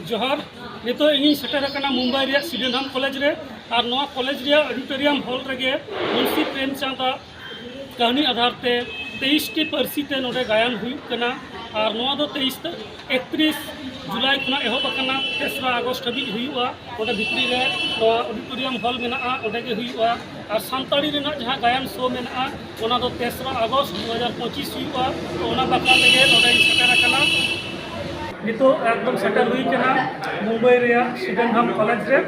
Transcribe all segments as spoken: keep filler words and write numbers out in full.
ᱡᱚᱦᱟᱨ᱾ ᱱᱤᱛᱚᱜ ᱤᱧᱤᱧ ᱥᱮᱴᱮᱨ ᱟᱠᱟᱱᱟ ᱢᱩᱢᱵᱟᱭ ᱨᱮᱭᱟᱜ ᱥᱤᱰᱮᱱᱦᱟᱢ ᱠᱚᱞᱮᱡᱽ ᱨᱮ᱾ ᱟᱨ ᱱᱚᱣᱟ ᱠᱚᱞᱮᱡᱽ ᱨᱮᱭᱟᱜ ᱚᱰᱤᱴᱳᱨᱤᱭᱟᱢ ᱦᱚᱞ ᱨᱮᱜᱮ ᱢᱩᱱᱥᱤ ᱯᱨᱮᱢᱪᱟᱸᱫᱽ ᱟᱜ ᱠᱟᱹᱦᱱᱤ ᱟᱫᱷᱟᱨ ᱛᱮ ᱛᱮᱭᱤᱥ ᱴᱤ ᱯᱟᱹᱨᱥᱤ ᱛᱮ ᱱᱚᱰᱮ ᱜᱟᱭᱟᱱ ᱦᱩᱭᱩᱜ ᱠᱟᱱᱟ᱾ ᱟᱨ ᱱᱚᱣᱟ ᱫᱚ ᱛᱮᱭᱤᱥ ᱛᱮ-, ᱮᱠᱛᱨᱤᱥ ᱡᱩᱞᱟᱭ ᱠᱷᱚᱱᱟᱜ ᱮᱦᱚᱵ ᱟᱠᱟᱱᱟ, ᱛᱮᱥᱨᱟ ᱟᱜᱚᱥᱴ ᱦᱟᱹᱵᱤᱡ ᱦᱩᱭᱩᱜᱼᱟ᱾ ᱚᱸᱰᱮ ᱵᱷᱤᱛᱨᱤ ᱨᱮ ᱱᱚᱣᱟ ᱚᱰᱤᱴᱳᱨᱤᱭᱟᱢ ᱦᱚᱞ ᱢᱮᱱᱟᱜᱼᱟ, ᱚᱸᱰᱮ ᱜᱮ ᱦᱩᱭᱩᱜᱼᱟ᱾ ᱟᱨ ᱥᱟᱱᱛᱟᱲᱤ ᱨᱮᱱᱟᱜ ᱡᱟᱦᱟᱸ ᱜᱟᱭᱟᱱ ᱥᱳ ᱢᱮᱱᱟᱜᱼᱟ, ᱚᱱᱟ ᱫᱚ ᱛᱮᱥᱨᱟ ᱟᱜᱚᱥᱴ ᱫᱩ ᱦᱟᱡᱟᱨ ᱯᱚᱸᱪᱤᱥ ᱦᱩᱭᱩᱜᱼᱟ᱾ ᱛᱚ, ᱚᱱᱟ ᱵᱟᱠᱷᱨᱟ ᱛᱮᱜᱮ ᱱᱚᱰᱮᱧ ᱥᱮᱴᱮᱨ ᱟᱠᱟᱱᱟ᱾ ᱱᱤᱛᱚᱜ ᱮᱠᱫᱚᱢ ᱥᱮᱴᱮᱨ ᱦᱩᱭ ᱠᱟᱱᱟ ᱢᱩᱢᱵᱟᱭ ᱨᱮᱭᱟᱜ ᱥᱤᱰᱮᱱᱦᱟᱢ ᱠᱚᱞᱮᱡᱽ ᱨᱮ,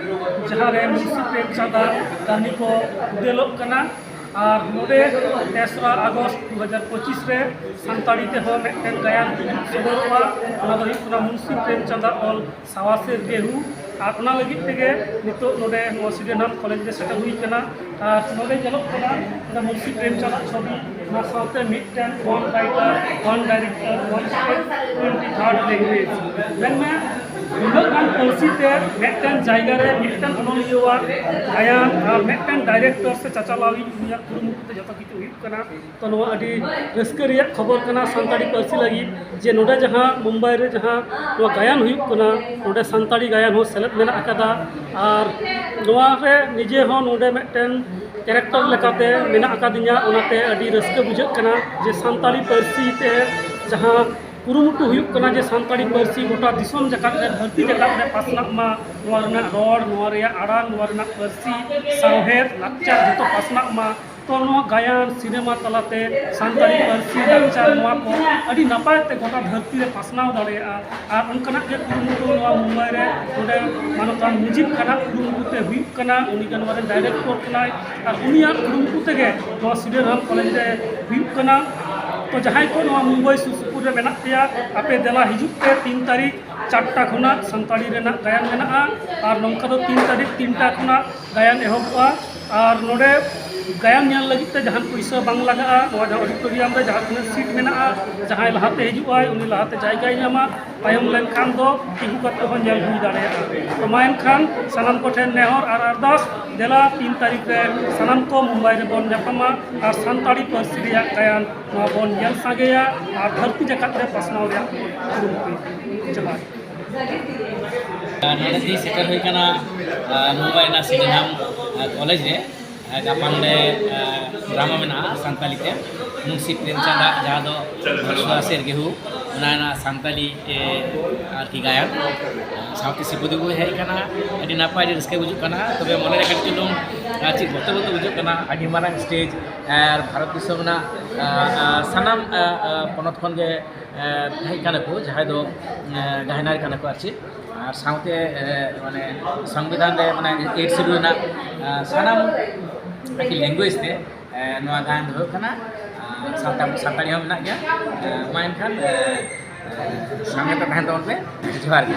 ᱡᱟᱦᱟᱸ ᱨᱮ ᱢᱩᱱᱥᱤ ᱯᱨᱮᱢᱪᱟᱸᱫᱽ ᱟᱜ ᱠᱟᱹᱦᱱᱤ ᱠᱚ ᱩᱫᱮᱞᱚᱜ ᱠᱟᱱᱟ᱾ ᱟᱨ ᱱᱚᱰᱮ ᱛᱮᱥᱨᱟ ᱟᱜᱚᱥᱴ ᱫᱩ ᱦᱟᱡᱟᱨ ᱯᱚᱸᱪᱤᱥ ᱨᱮ ᱥᱟᱱᱛᱟᱲᱤ ᱛᱮᱦᱚᱸ ᱢᱤᱫᱴᱮᱱ ᱜᱟᱭᱟᱱ ᱩᱫᱩᱜ ᱥᱚᱫᱚᱨᱚᱜᱼᱟ᱾ ᱚᱱᱟ ᱫᱚ ᱦᱩᱭᱩᱜ ᱠᱟᱱᱟ ᱢᱩᱱᱥᱤ ᱯᱨᱮᱢᱪᱟᱸᱫᱽ ᱟᱜ ᱚᱞ ᱥᱟᱣᱟᱥᱮᱨ ᱜᱮᱦᱩ᱾ ᱟᱨ ᱚᱱᱟ ᱞᱟᱹᱜᱤᱫ ᱛᱮᱜᱮ ᱱᱤᱛᱚᱜ ᱱᱚᱰᱮ ᱱᱚᱣᱟ ᱥᱤᱰᱮᱱᱦᱟᱢ ᱠᱚᱞᱮᱡᱽ ᱨᱮ ᱥᱮᱴᱮᱨ ᱦᱩᱭ ᱠᱟᱱᱟ᱾ ᱟᱨ ᱱᱚᱰᱮ ᱧᱮᱞᱚᱜ ᱠᱟᱱᱟ ᱚᱱᱟ ᱢᱩᱱᱥᱤ ᱯᱨᱮᱢᱪᱟᱸᱫᱽ ᱟᱜ ᱪᱷᱚᱵᱤ, ᱚᱱᱟ ᱥᱟᱶᱛᱮ ᱢᱤᱫᱴᱮᱱ one writer, one director, one script, twenty third language᱾ ᱢᱮᱱᱢᱮ, ᱩᱱᱟᱹᱜ ᱜᱟᱱ ᱯᱟᱹᱨᱥᱤ ᱛᱮ ᱢᱤᱫᱴᱮᱱ ᱡᱟᱭᱜᱟ ᱨᱮ ᱢᱤᱫᱴᱮᱱ ᱚᱱᱚᱞᱤᱭᱟᱹᱣᱟᱜ ᱜᱟᱭᱟᱱ ᱟᱨ ᱢᱤᱫᱴᱮᱱ ᱰᱟᱭᱨᱮᱠᱴᱚᱨ ᱥᱮ ᱪᱟᱪᱟᱞᱟᱣᱤᱡ, ᱩᱱᱤᱭᱟᱜ ᱠᱩᱨᱩᱢᱩᱴᱩ ᱛᱮ ᱡᱚᱛᱚ ᱠᱤᱪᱷᱩ ᱦᱩᱭᱩᱜ ᱠᱟᱱᱟ᱾ ᱛᱚ, ᱱᱚᱣᱟ ᱟᱹᱰᱤ ᱨᱟᱹᱥᱠᱟᱹ ᱨᱮᱭᱟᱜ ᱠᱷᱚᱵᱚᱨ ᱠᱟᱱᱟ ᱥᱟᱱᱛᱟᱲᱤ ᱯᱟᱹᱨᱥᱤ ᱞᱟᱹᱜᱤᱫ, ᱡᱮ ᱱᱚᱰᱮ ᱡᱟᱦᱟᱸ ᱢᱩᱢᱵᱟᱭ ᱨᱮ ᱡᱟᱦᱟᱸ ᱱᱚᱣᱟ ᱜᱟᱭᱟᱱ ᱦᱩᱭᱩᱜ ᱠᱟᱱᱟ, ᱱᱚᱰᱮ ᱥᱟᱱᱛᱟᱲᱤ ᱜᱟᱭᱟᱱ ᱦᱚᱸ ᱥᱮᱞᱮᱫ ᱢᱮᱱᱟᱜ ᱟᱠᱟᱫᱟ᱾ ᱟᱨ ᱱᱚᱣᱟ ᱨᱮ ᱱᱤᱡᱮ ᱦᱚᱸ ᱱᱚᱰᱮ ᱢᱤᱫᱴᱮᱱ ᱠᱮᱨᱮᱠᱴᱟᱨ ᱞᱮᱠᱟᱛᱮ ᱢᱮᱱᱟᱜ ᱟᱠᱟᱫᱤᱧᱟ, ᱚᱱᱟᱛᱮ ᱟᱹᱰᱤ ᱨᱟᱹᱥᱠᱟᱹ ᱵᱩᱡᱷᱟᱹᱜ ᱠᱟᱱᱟ ᱡᱮ ᱥᱟᱱᱛᱟᱲᱤ ᱯᱟᱹᱨᱥᱤ ᱛᱮ ᱡᱟᱦᱟᱸ ᱠᱩᱨᱩᱢᱩᱴᱩ ᱦᱩᱭᱩᱜ ᱠᱟᱱᱟ, ᱡᱮ ᱥᱟᱱᱛᱟᱲᱤ ᱯᱟᱹᱨᱥᱤ ᱜᱚᱴᱟ ᱫᱤᱥᱚᱢ ᱡᱟᱠᱟᱛ ᱨᱮ, ᱫᱷᱟᱹᱨᱛᱤ ᱡᱟᱠᱟᱛ ᱨᱮ ᱯᱟᱥᱱᱟᱜ ᱢᱟ, ᱱᱚᱣᱟ ᱨᱮᱱᱟᱜ ᱨᱚᱲ, ᱱᱚᱣᱟ ᱨᱮᱭᱟᱜ ᱟᱲᱟᱝ, ᱱᱚᱣᱟ ᱨᱮᱱᱟᱜ ᱯᱟᱹᱨᱥᱤ, ᱥᱟᱶᱦᱮᱫ, ᱞᱟᱠᱪᱟᱨ ᱡᱚᱛᱚ ᱯᱟᱥᱱᱟᱜ ᱢᱟ᱾ ᱛᱚ, ᱱᱚᱣᱟ ᱜᱟᱭᱟᱱ, ᱥᱤᱱᱮᱢᱟ ᱛᱟᱞᱟᱛᱮ ᱥᱟᱱᱛᱟᱲᱤ ᱯᱟᱹᱨᱥᱤ, ᱞᱟᱠᱪᱟᱨ, ᱱᱚᱣᱟ ᱠᱚ ᱟᱹᱰᱤ ᱱᱟᱯᱟᱭ ᱛᱮ ᱜᱚᱴᱟ ᱫᱷᱟᱹᱨᱛᱤ ᱨᱮ ᱯᱟᱥᱱᱟᱣ ᱫᱟᱲᱮᱭᱟᱜᱼᱟ᱾ ᱟᱨ ᱚᱱᱠᱟᱱᱟᱜ ᱜᱮ ᱠᱩᱨᱩᱢᱩᱴᱩ ᱱᱚᱣᱟ ᱢᱩᱢᱵᱟᱭ ᱨᱮ ᱱᱚᱰᱮ ᱢᱟᱱᱚᱛᱟᱱ ᱢᱩᱡᱤᱵ ᱠᱷᱟᱱᱟᱜ ᱠᱩᱨᱩᱢᱩᱴᱩ ᱛᱮ ᱦᱩᱭᱩᱜ ᱠᱟᱱᱟ᱾ ᱩᱱᱤ ᱜᱮ ᱱᱚᱣᱟ ᱨᱮᱱ ᱰᱟᱭᱨᱮᱠᱴᱚᱨ ᱠᱟᱱᱟᱭ᱾ ᱟᱨ ᱩᱱᱤᱭᱟᱜ ᱠᱩᱨᱩᱢᱩᱴᱩ ᱛᱮᱜᱮ ᱱᱚᱣᱟ ᱥᱤᱰᱮᱱᱦᱟᱢ ᱠᱚᱞᱮᱡᱽ ᱨᱮ ᱦᱩᱭᱩᱜ ᱠᱟᱱᱟ᱾ ᱛᱚ, ᱡᱟᱦᱟᱸᱭ ᱠᱚ ᱱᱚᱣᱟ ᱢᱩᱢᱵᱟᱭ ᱥᱩᱨ ᱥᱩᱯᱩᱨ ᱨᱮ ᱢᱮᱱᱟᱜ ᱯᱮᱭᱟ, ᱟᱯᱮ ᱫᱮᱞᱟ ᱦᱤᱡᱩᱜ ᱯᱮ ᱛᱤᱱ ᱛᱟᱹᱨᱤᱠᱷ ᱪᱟᱨᱴᱟ ᱠᱷᱚᱱᱟᱜ ᱥᱟᱱᱛᱟᱲᱤ ᱨᱮᱱᱟᱜ ᱜᱟᱭᱟᱱ ᱢᱮᱱᱟᱜᱼᱟ᱾ ᱟᱨ ᱱᱚᱝᱠᱟ ᱫᱚ ᱛᱤᱱ ᱛᱟᱹᱨᱤᱠᱷ ᱛᱤᱱᱴᱟ ᱠᱷᱚᱱᱟᱜ ᱜᱟᱭᱟᱱ ᱮᱦᱚᱵᱚᱜᱼᱟ᱾ ᱟᱨ ᱱᱚᱰᱮ ᱜᱟᱭᱟᱱ ᱧᱮᱞ ᱞᱟᱹᱜᱤᱫ ᱛᱮ ᱡᱟᱦᱟᱱ ᱯᱩᱭᱥᱟᱹ ᱵᱟᱝ ᱞᱟᱜᱟᱜᱼᱟ᱾ ᱱᱚᱣᱟ ᱡᱟᱦᱟᱸ ᱚᱰᱤᱴᱳᱨᱤᱭᱟᱢ ᱨᱮ ᱡᱟᱦᱟᱸ ᱛᱤᱱᱟᱹᱜ ᱥᱤᱴ ᱢᱮᱱᱟᱜᱼᱟ, ᱡᱟᱦᱟᱸᱭ ᱞᱟᱦᱟᱛᱮ ᱦᱤᱡᱩᱜ ᱟᱭ, ᱩᱱᱤ ᱞᱟᱦᱟᱛᱮ ᱡᱟᱭᱜᱟᱭ ᱧᱟᱢᱟ᱾ ᱛᱟᱭᱚᱢ ᱞᱮᱱᱠᱷᱟᱱ ᱫᱚ ᱛᱤᱸᱜᱩ ᱠᱟᱛᱮ ᱦᱚᱸ ᱧᱮᱞ ᱦᱩᱭ ᱫᱟᱲᱮᱭᱟᱜᱼᱟ᱾ ᱛᱚ, ᱢᱟ ᱮᱱᱠᱷᱟᱱ ᱥᱟᱱᱟᱢ ᱠᱚᱴᱷᱮᱱ ᱱᱮᱦᱚᱨ ᱟᱨ ᱟᱨᱫᱟᱥ, ᱫᱮᱞᱟ ᱛᱤᱱ ᱛᱟᱹᱨᱤᱠᱷ ᱨᱮ ᱥᱟᱱᱟᱢ ᱠᱚ ᱢᱩᱢᱵᱟᱭ ᱨᱮᱵᱚᱱ ᱧᱟᱯᱟᱢᱟ ᱟᱨ ᱥᱟᱱᱛᱟᱲᱤ ᱯᱟᱹᱨᱥᱤ ᱨᱮᱭᱟᱜ ᱜᱟᱭᱟᱱ ᱱᱚᱣᱟ ᱵᱚᱱ ᱧᱮᱞ ᱥᱟᱸᱜᱮᱭᱟ ᱟᱨ ᱫᱷᱟᱹᱨᱛᱤ ᱡᱟᱠᱟᱛ ᱨᱮ ᱯᱟᱥᱱᱟᱣ ᱨᱮᱭᱟᱜ ᱵᱚᱱ ᱠᱩᱨᱩᱢᱩᱴᱩᱭᱟ᱾ ᱡᱚᱦᱟᱨ᱾ ᱱᱚᱰᱮ ᱛᱤᱧ ᱥᱮᱴᱮᱨ ᱦᱩᱭ ᱠᱟᱱᱟ, ᱟᱨ, ᱢᱩᱢᱵᱟᱭ ᱨᱮᱱᱟᱜ ᱥᱤᱰᱱᱦᱟᱢ, ᱟᱨ, ᱠᱚᱞᱮᱡᱽ ᱨᱮ᱾ ᱟᱨ ᱜᱟᱯᱟ ᱱᱚᱰᱮ, ᱟᱨ, ᱰᱨᱟᱢᱟ ᱢᱮᱱᱟᱜᱼᱟ ᱥᱟᱱᱛᱟᱞᱤ ᱛᱮ, ᱢᱩᱱᱥᱤ ᱯᱨᱮᱢᱪᱟᱸᱫᱽ ᱟᱜ, ᱡᱟᱦᱟᱸ ᱫᱚ ᱵᱷᱟᱥᱩᱟ ᱥᱮᱨ ᱜᱮᱦᱩ, ᱚᱱᱟ ᱨᱮᱱᱟᱜ ᱥᱟᱱᱛᱟᱞᱤ ᱛᱮ ᱟᱨᱠᱤ ᱜᱟᱭᱟᱱ᱾ ᱥᱟᱶᱛᱮ ᱥᱤᱵᱩ ᱫᱮᱵᱩ ᱦᱮᱡ ᱟᱠᱟᱱᱟ, ᱟᱹᱰᱤ ᱱᱟᱯᱟᱭ, ᱟᱹᱰᱤ ᱨᱟᱹᱥᱠᱟᱹ ᱵᱩᱡᱩᱜ ᱠᱟᱱᱟ᱾ ᱛᱚᱵᱮ ᱢᱚᱱᱮ ᱨᱮ ᱠᱟᱹᱴᱤᱡ ᱪᱩᱞᱩᱝ, ᱟᱨ, ᱪᱮᱫ ᱵᱚᱛᱚᱨ ᱵᱚᱛᱚᱨ ᱵᱩᱡᱩᱜ ᱠᱟᱱᱟ᱾ ᱟᱹᱰᱤ ᱢᱟᱨᱟᱝ ᱥᱴᱮᱡᱽ, ᱟᱨ ᱵᱷᱟᱨᱚᱛ ᱫᱤᱥᱚᱢ ᱨᱮᱱᱟᱜ, ᱟᱨ, ᱟᱨ, ᱥᱟᱱᱟᱢ, ᱟᱨ, ᱟᱨ, ᱯᱚᱱᱚᱛ ᱠᱷᱚᱱ ᱜᱮ, ᱟᱨ, ᱦᱮᱡ ᱠᱟᱱᱟ ᱠᱚ, ᱡᱟᱦᱟᱸᱭ ᱫᱚ, ᱟᱨ, ᱜᱟᱭᱱᱟᱨ ᱠᱟᱱᱟ ᱠᱚ ᱟᱨ ᱪᱮᱫ᱾ ᱟᱨ ᱥᱟᱶᱛᱮ, ᱟᱨ, ᱢᱟᱱᱮ, ᱥᱚᱝᱵᱤᱫᱷᱟᱱ ᱨᱮ, ᱢᱟᱱᱮ, ᱮᱭᱤᱴ ᱥᱤᱰᱩᱞ ᱨᱮᱱᱟᱜ, ᱟᱨ, ᱥᱟᱱᱟᱢ ᱟᱨᱠᱤ ᱞᱮᱝᱜᱩᱭᱮᱡᱽ ᱛᱮ, ᱟᱨ, ᱱᱚᱣᱟ ᱜᱟᱭᱟᱱ ᱫᱚ ᱦᱩᱭᱩᱜ ᱠᱟᱱᱟ, ᱟᱨ, ᱥᱟᱱᱛᱟᱲ, ᱥᱟᱱᱛᱟᱲᱤ ᱦᱚᱸ ᱢᱮᱱᱟᱜ ᱜᱮᱭᱟ᱾ ᱟᱨ, ᱢᱟ ᱮᱱᱠᱷᱟᱱ, ᱟᱨ, ᱟᱨ, ᱥᱟᱸᱜᱮ ᱛᱮ ᱛᱟᱦᱮᱱ ᱛᱟᱵᱚᱱ ᱯᱮ᱾ ᱡᱚᱦᱟᱨ ᱜᱮ᱾